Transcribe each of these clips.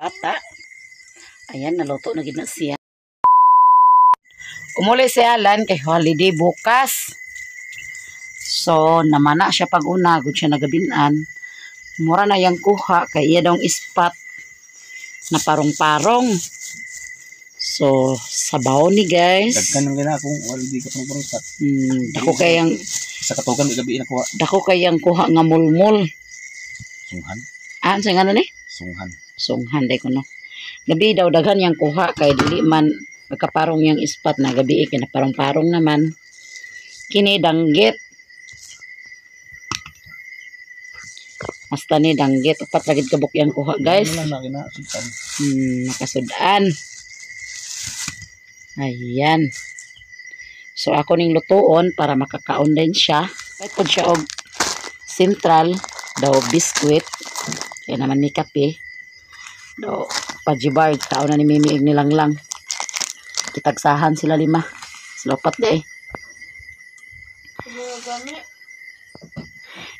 Bata. Ayan, naluto na gid na siya. Umuli si Alan kay holiday bukas. So, namana siya pag una, gud siya nagabinan. Mura na yang kuha kay iya daw ispat na parong-parong. So, sabaw ni guys. Daghan ng gina akong wala di ka pang parong. Dako kayang Sa katugan di gabi na kuha. Dako kayang kuha nga mulmul. Sunghan. Ah, unsa nga ni? Sunghan. Sunghan day kuno. Gabi daw daghan yang kuha kay dili man magkaparong yang ispat na gabi kay naparong-parong naman. Kini danggit. Basta ni danggit upat ra gid kabuk yang kuha, guys. Ano lang na kina sultan. Makasudan. Ayan. So ako ning lutuon para makakaon din siya. Kahit pud siya og central daw biskwit. Kaya naman ni kape. Daw pajibar kaon na ni Mimi og nilang lang. Kitagsahan sila lima. Sila upat di eh.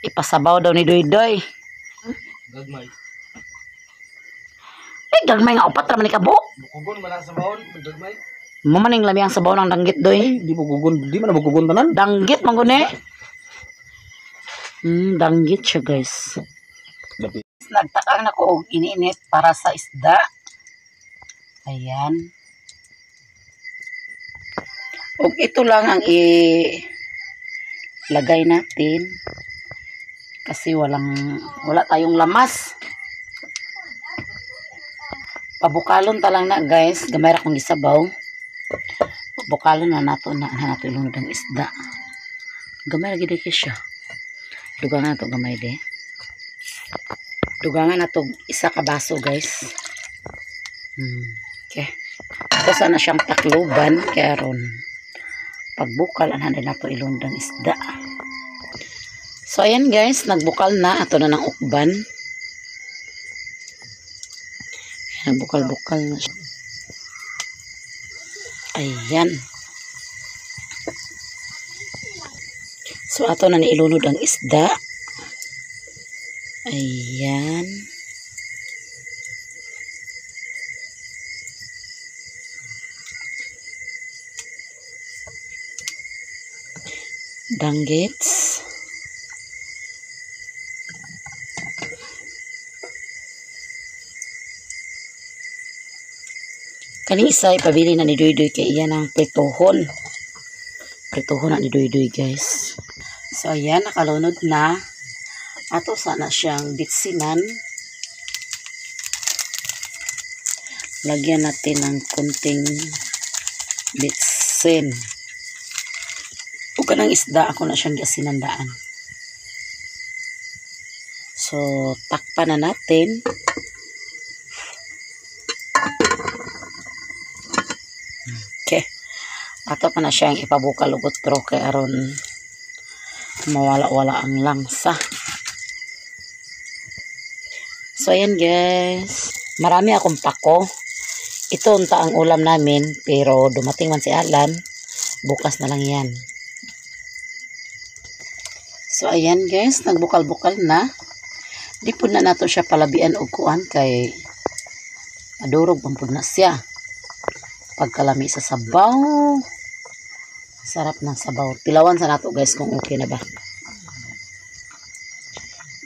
Ipasabaw daw ni Doy Doy. Gagmay. Ay, gagmay nga upat ra man ni kabo. Bukugon man sa baon, gagmay. Mo man ning lami ang sabaw ng danggit, Doy. Ay, di bukugon, di man na bukugon tanan. Danggit man gud eh. Danggit siya, guys. Dapi. Nagtakang na ko og iniinit para sa isda. Ayan. Og ito lang ang ilagay natin. Kasi wala tayong lamas. Pabukalon ta lang na, guys. Gamay ra kong gisabaw. Pabukalon na nato na, na nato ilunod ang isda. Gamay ra gid kay siya. Dugangan nato gamay de. Dugangan nato isa ka baso, guys. Okay. Ito sana siyang takluban kay aron pagbukal anhan din nato ilunod ang isda. So ayan guys, nagbukal na ato na ng ukban. Nagbukal-bukal na siya. Ayan. So ato na niilunod ang isda. Ayan. Danggits. Kaning isa ipabili na ni Duy Duy kay iya ng prituhon. Prituhon na ni Duy Duy, guys. So ayan, nakalunod na. Ato sana siyang bitsinan. Lagyan natin ng kunting bitsin. Ug kanang isda ako na siyang giasinandaan. So takpan na natin. Okay. Ato pa na siyang ipabukal og otro kay aron mawala-wala ang langsa. So ayan guys, marami akong pako. Ito unta ang ulam namin, pero dumating man si Alan, bukas na lang yan. So ayan guys, nagbukal-bukal na. Di pud na nato siya palabian og kuan kay madurog man pud na siya. Pagkalami sa sabaw. Sarap ng sabaw. Tilawan sa nato guys kung okay na ba.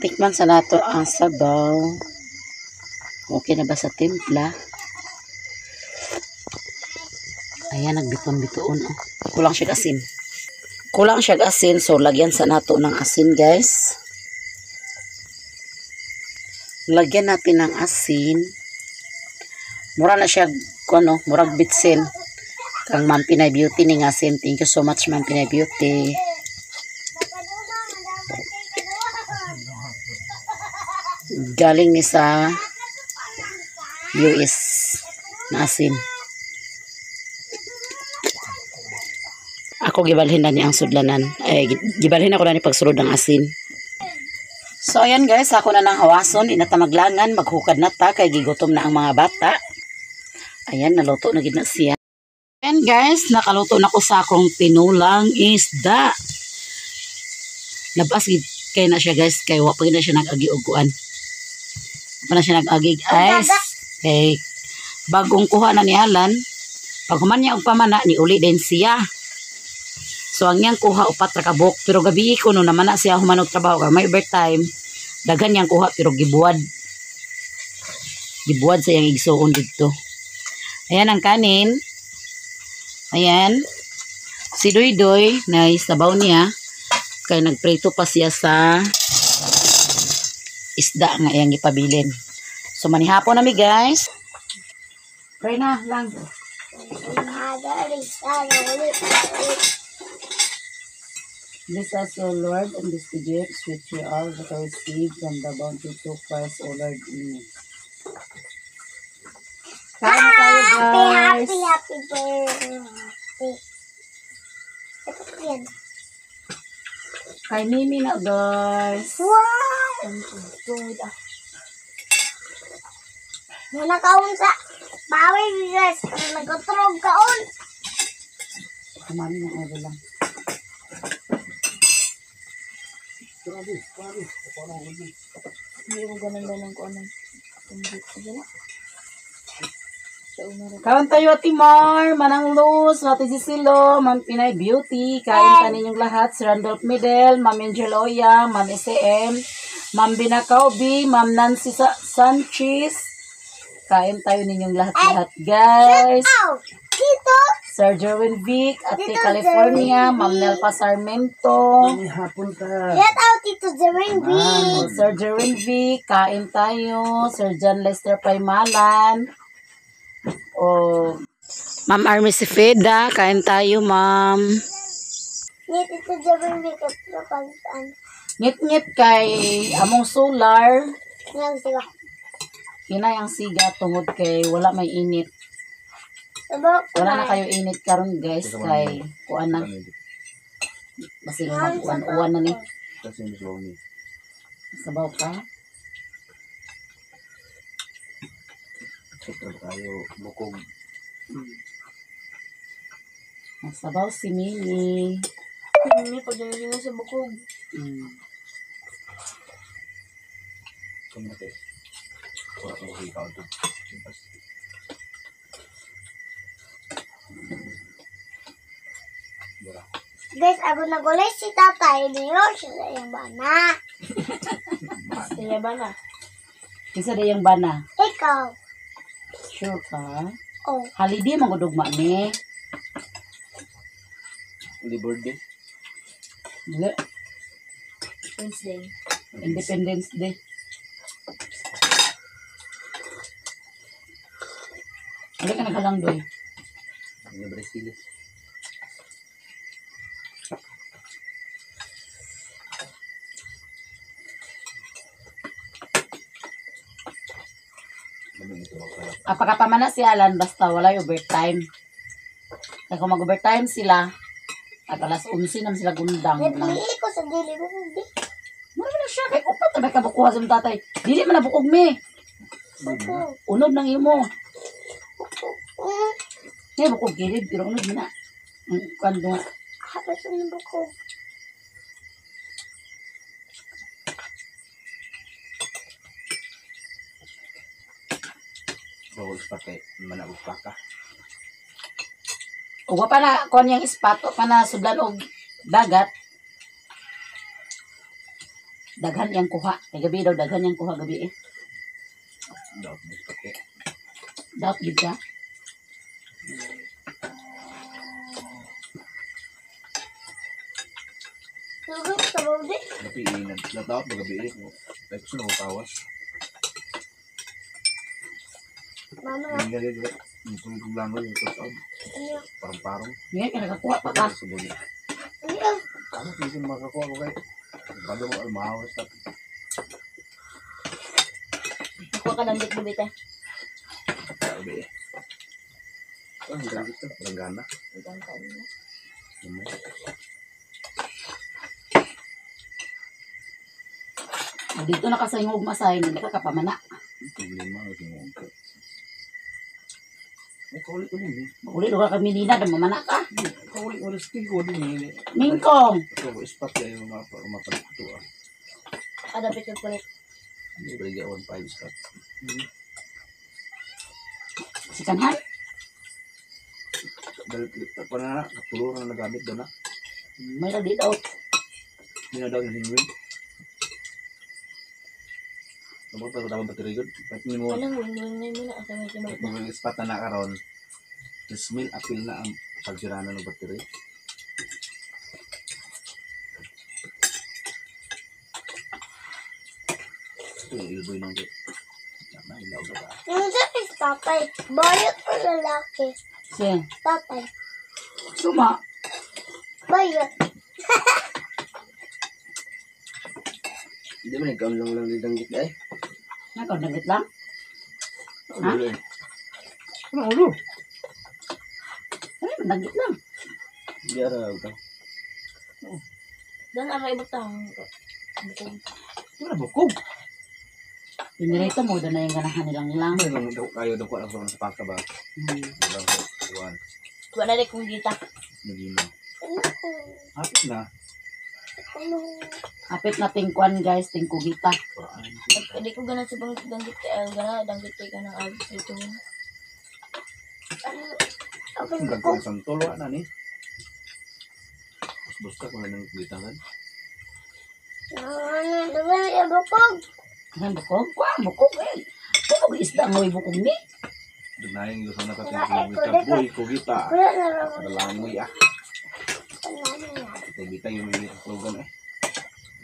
Tikman sa nato ang sabaw. Okay na ba sa timpla? Ayan, nagbiton-bitoon. Oh. Kulang siya asin. Kulang siya asin, so lagyan sa nato ng asin guys. Lagyan natin ng asin. Mura na siya, ano, murag bitsin. Kang Ma'am Pinay Beauty ni nga asin. Thank you so much, Ma'am Pinay Beauty. Galing ni sa US na asin. Ako gibalhin na niya ang sudlanan. Ay, gibalhin ako na ni pagsulod ng asin. So ayan guys, ako na nang hawason, inatamaglangan, maghukad na ta kay gigutom na ang mga bata. Ayan, naluto na gid na siya. Ayan guys, nakaluto na ko sa akong tinulang isda. Labas gid kay na siya guys, kay wa pa gid na siya nag-agi og kuan. Wa pa na siya nag-agi ice. Kay bagong kuha na ni Alan, pag human niya og pamana ni uli din siya. So ang iyang kuha upat ra ka buok, pero gabi ko no naman na siya human og trabaho kay may overtime, daghan niyang kuha pero gibuwad. Gibuwad sa iyang igsuon didto. Ayan ang kanin. Ayan. Si Doydoy na sabaw niya kay nagprito pa siya sa isda nga iyang gipabilin. So manihapon na mi, guys. Pray na lang. Father, Son, Holy Spirit. Bless us, O Lord, and these gifts which we all that are received from the bounty to Christ, O Lord. Amen. Kain na tayo, Happy, guys. happy, happy birthday. Ito yan. Kay Mimi na, guys. Wow! Good. Muna kaon sa bawi, guys. Nagkatrog kaon. Kumami ng ulo lang. Hindi ko ganun lang ko anong kundi. Sige na. Sa una ra. Kaon tayo, Ate Mar, Manang Luz, Ate Cecilo, Ma'am Pinay Beauty. Kain ta ninyong lahat. Si Randolph Midel, Ma'am Angel Oya, Ma'am SM, Ma'am Binakaubi, Ma'am Nancy Sanchez. Kain tayo ninyong lahat-lahat, guys. Ow! Tito! Sir Jerwin Vic, Ate Tito California, Jerwin Ma'am Vic. Nelpa Sarmento. Hapon ta. Shout out, Tito Jermaine B. Sir Jerwin Vic, kain tayo. Sir John Lester Paymalan. O Ma'am Army Sifeda, kain tayo, ma'am. Ni Tito Jermaine B. Kapag ano. Ngit-ngit kay among solar. Yang siga. Hinay ang siga tungod kay wala may init. Sabak Wala na kayo init karon, guys, kay kuan na basing mag-uwan-uwan na ni. Kasi mas ni. Sabaw ka. Ito kayo bukog. Sabaw si Mimi. Hindi pag ganun sa bukog. Kumate. Wala ko hikaw to. Wala. Guys, ako nagulay si tatay. Niyo siya sa iyang bana. Kaya ba na? Kinsa day ang bana? Ikaw. Sure ka? Oh. Holiday man gud ugma ni. Labor Day. Dili. Wednesday. Independence Day. Wala ka naghalang doy. Libre sila. Apakapamana si Alan basta walay overtime. Kaya kung mag-overtime sila, at alas 11 naman sila gundang. Nagpili ko sa dili ko. Hindi. Mura na siya kay upat na ba kabukuha sa imong tatay. Dili man na bukog mi. Bukog. Unod nang imo. Mm. Ngay bukog gilid pero unod man na. Kuan nga. Hapas ang bukog. Bawal pa kay manabog pa ka. Ug wa pa na kuan yang spot, wa pa na sudlan og dagat. Daghan yang kuha. Kay gabi daw daghan yang kuha gabi eh. Dapat mo pa kay. Daot gid ka. Lugot sa bawdi. Gabi natawag ba gabi eh. Ay gusto na ko kawas. Mama na. Hindi nga dito. Yung langoy yung tawag. Ano? Parang-parang. Ngay ka nakakuha pa ka. Subod. Ano? Kamo hindi makakuha ko kay. Balo mo almahawas na. Nakuha ka ng bit-bit eh. Gabi eh. Ah, ang ganda ito. Walang gana. Ibang kain na. Gamay. Dito na ka sa ingog masay, hindi ka kapamana. Problema ang tingog ko. Ay, kauli ko din eh. Uli ka kami nina, mamana ka. Kauli ko skill ko din eh. Mingkong. Ito, ispat kayo mapalito ah. Ah, dapat yung kulit. Hindi ba yung 1.5 spot? Si kanhan. Dahil pa na na, tulo na nagamit doon na. May ra di daw. Hindi na daw yung wing. Tapos pa tamang battery good. Kahit hindi mo, Anong wing-wing na mo na asa may kahit timbang. mo spot na nakaroon. 3,000 apil na ang pagsirana ng battery. Ito yung ilboy nang Tama, ilaw na ba? Yung sa is tatay. Bayot o lalaki? Siya. Tatay. Suma. Bayot. Hindi man nagkaon lang lang danggit eh. Nakaw dagit lang. Ha? Ulo eh. Ano ulo? Ano man dagit lang. Hindi ara ito. Dan aray butang. Butang. Hindi na bukog. Pinirito mo na yung ganahan nilang lang. Ano lang daw kayo daw ko lang sa paka ba? Walang kuan. Wala na kung gita. Nagino. Ano? Hapit na. Ano? Hapit na tingkuan guys, tingkugita. Kuan. Pwede ko ganan sa bang danggit kay ay gana danggit kay kanang ag dito. Ano? Ako Ang gagawin sa santol na ni. Bus ka kung anong gitangan. Ano? Diba yung bukog? Ano bukog? Kuan bukog eh. Bukog isda nga way bukog ni. Dunayang gusto na Wala, kasi eh, kugita. Boy, kugita. Wala na raw. Kadalangoy ah. Ano na? Bitay yung mga slogan eh.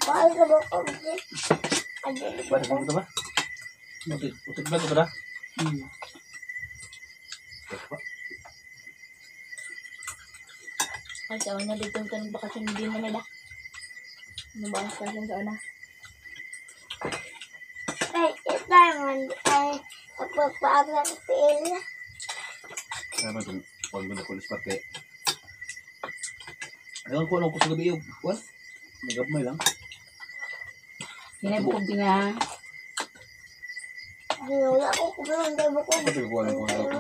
Bahal sa bukog. Ano? Ba, nagpunta ba? Utik, utik ba ito ba? Ay sa una dito kan bakasyon din na nila. Ano ba ang bakasyon sa una? Ay, ito naman ay nagpagpaag ng pil. Kaya ba itong pag na kulis pati. Ayaw ko anong kusa gabi yung kuwan. Nagabmay lang. Hinay bukog niya. Wala ko kung anong bukog. Pati kuwan ko ano ko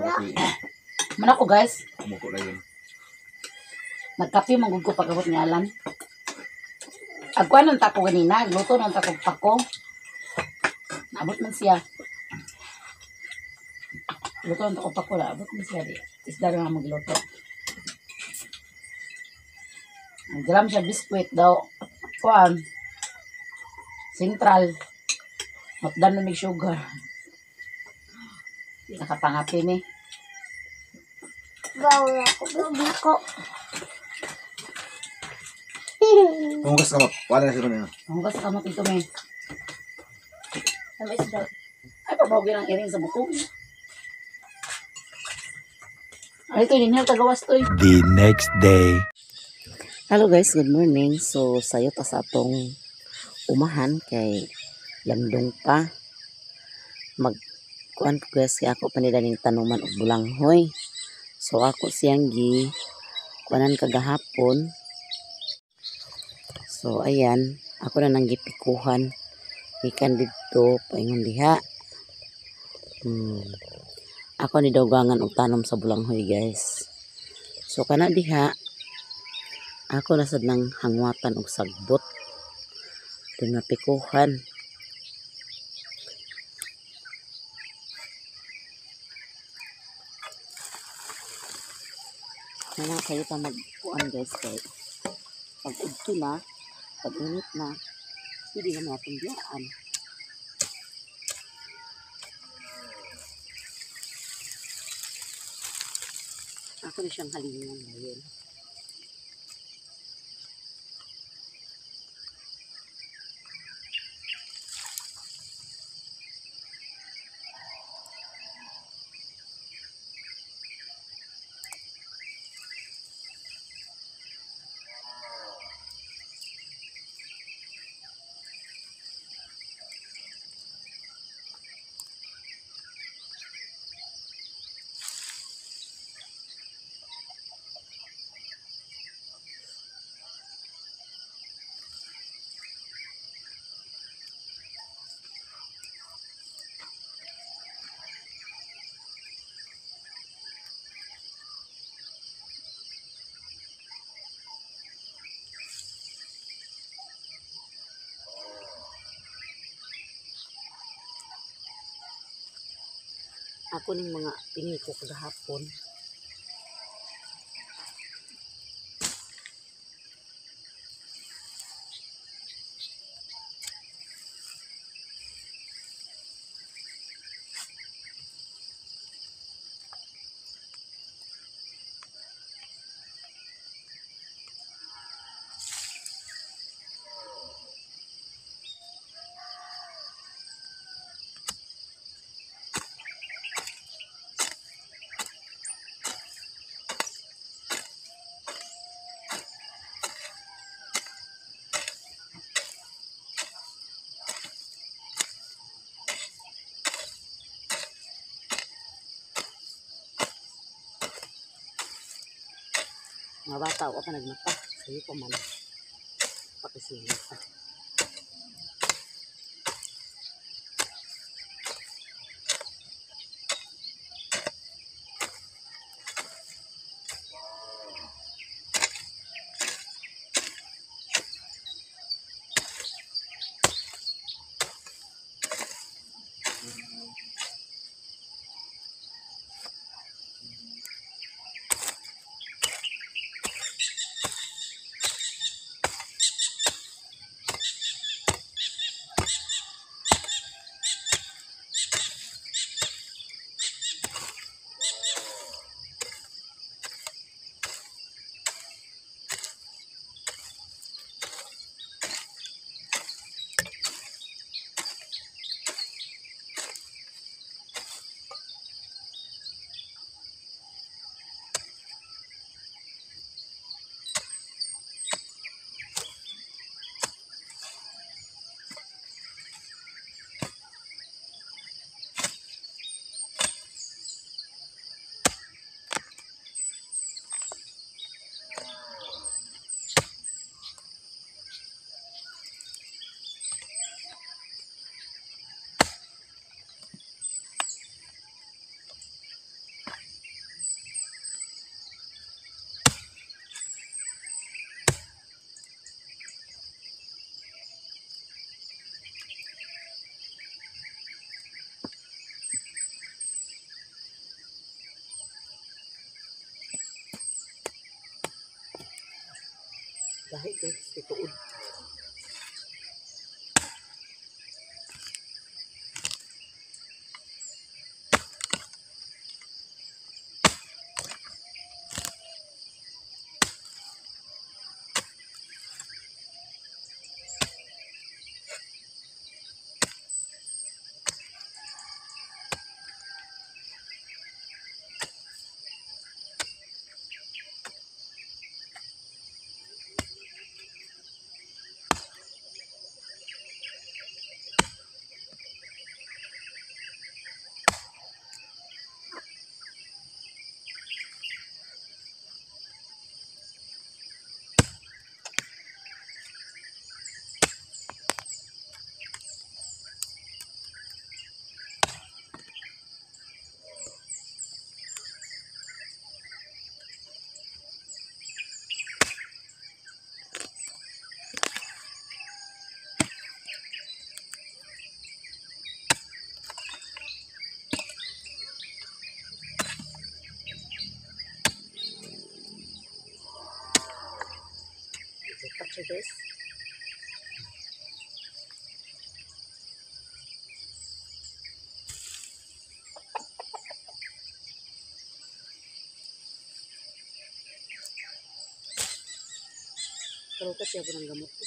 Man ako guys, kumuko lang yun. nagkape man gud ko pag-abot ni Alan. Agkuan nung tako ganina, luto nung tako pako. Naabot man siya. Luto nung tako pako, naabot man siya di. Isda na magluto. Ang gram siya biskwit daw. Kuan. Central. Matdan na may sugar. Nakapangapi ni. Bawal ako. Bukog. Pumugas ka mo. Wala na siguro na yun. Hugas ka mo ito may. Ano isda? Ay, pabawagin ang iring sa bukog. Ay, ito, ninyo, tagawas to eh. The next day. Hello guys, good morning. So, sayo ta sa atong umahan kay lamdong pa. Mag kuan ko guys, kay ako panidaning tanuman og bulanghoy. So ako siyang gi kuanan kagahapon. So ayan, ako na nang gipikuhan gikan didto paingon diha. Ako ni dawgangan og tanom sa bulanghoy guys. So kana diha ako na sad nang hangwatan og sagbot. Di mapikuhan. Wala kayo pa magkuan guys kay pag udto na, pag init na, hindi na natin biyaan. Ako na siyang halingan ngayon. Ako ning mga piniko kagahapon. Mga bata, wa pa nagmata. Sayo pa man. Pakisingit pa. Dahil guys, ituod. Touch guys. Pero kasi ako ng gamot ko.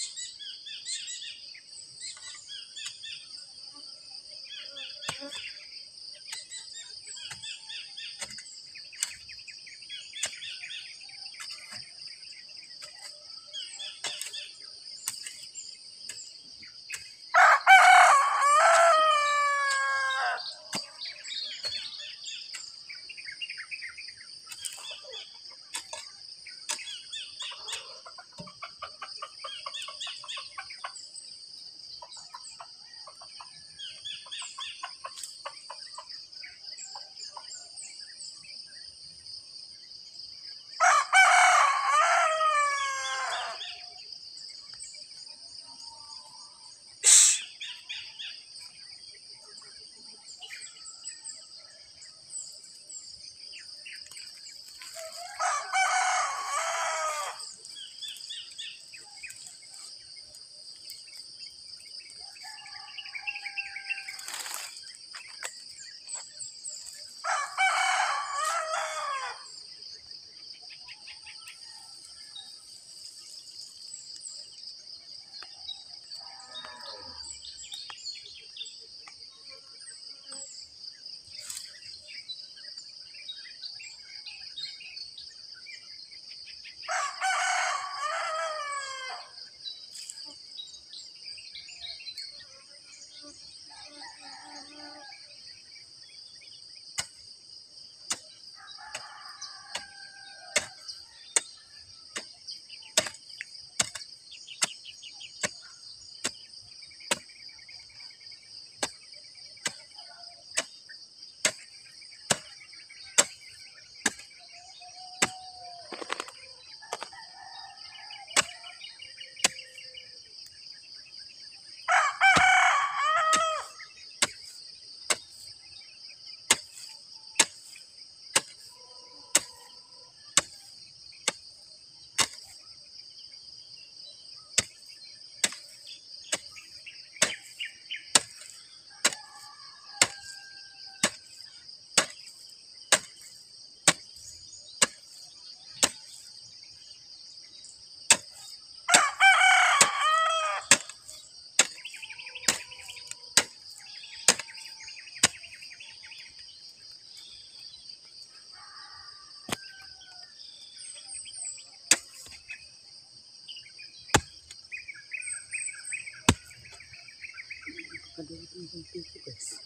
Ang piso, guys.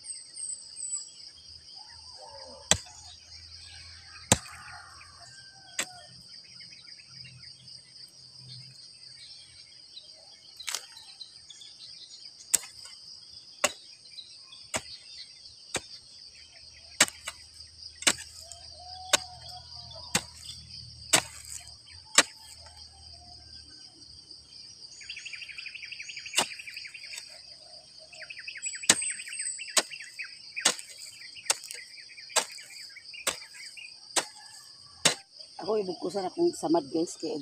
Ako ibugkusan akong samad, guys, kay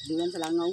dulan sa langaw.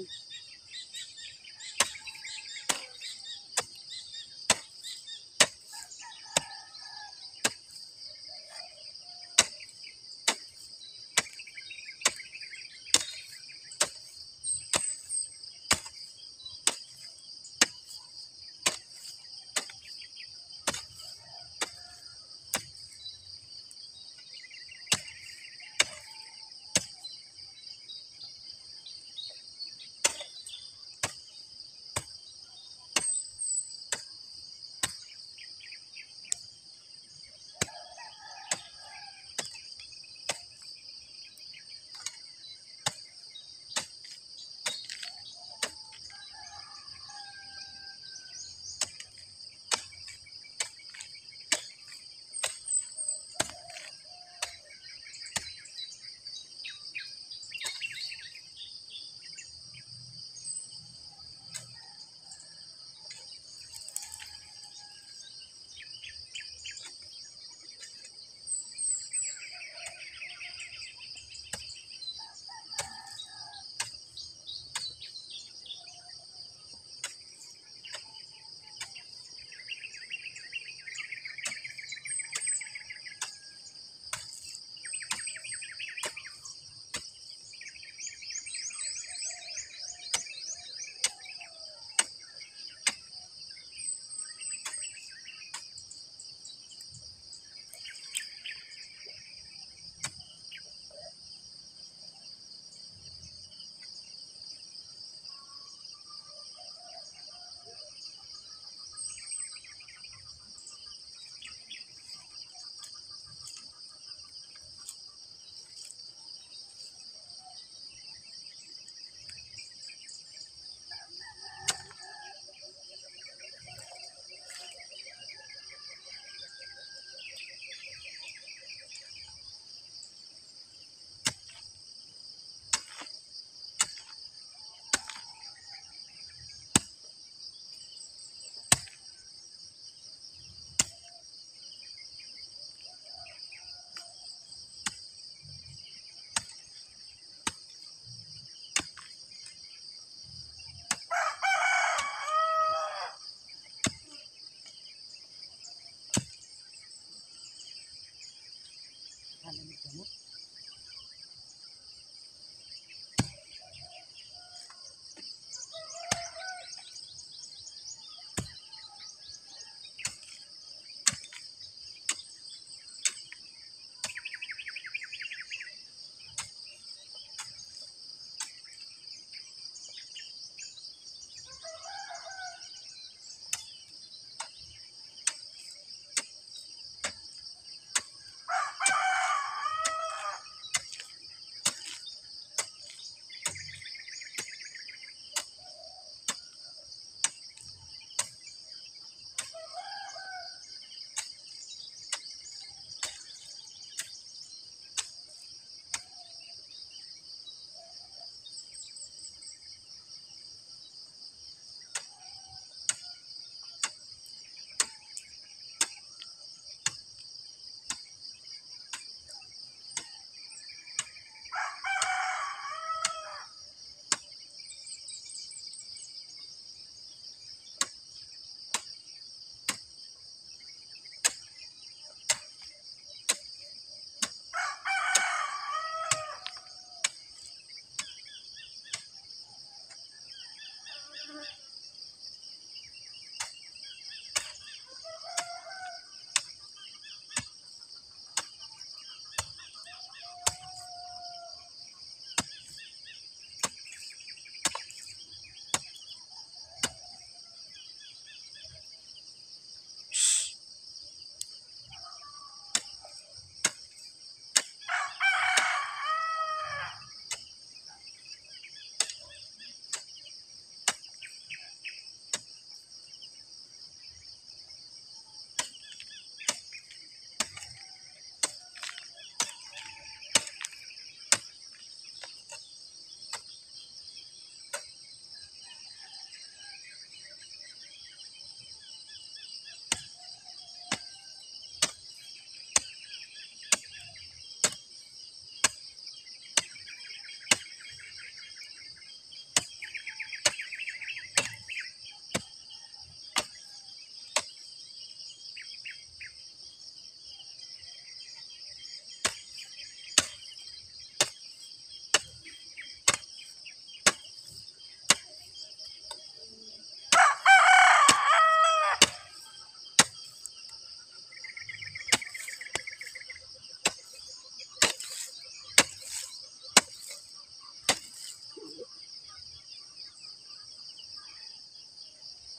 Gamot.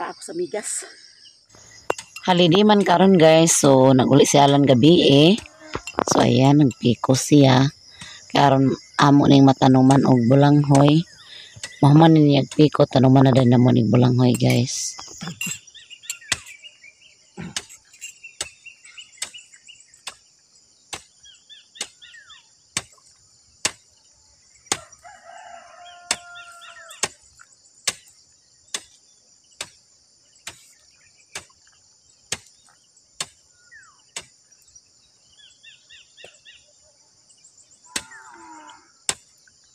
Pa ako sa migas. Holiday man karon, guys. So naguli si Alan gabi eh. So ayan, nagpiko siya. Karon amo ning matanuman og bulanghoy. Mahuman ni niya piko, tanuman na din namo ning bulanghoy, guys.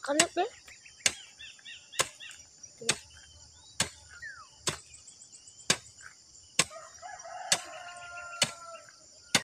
Kanot eh.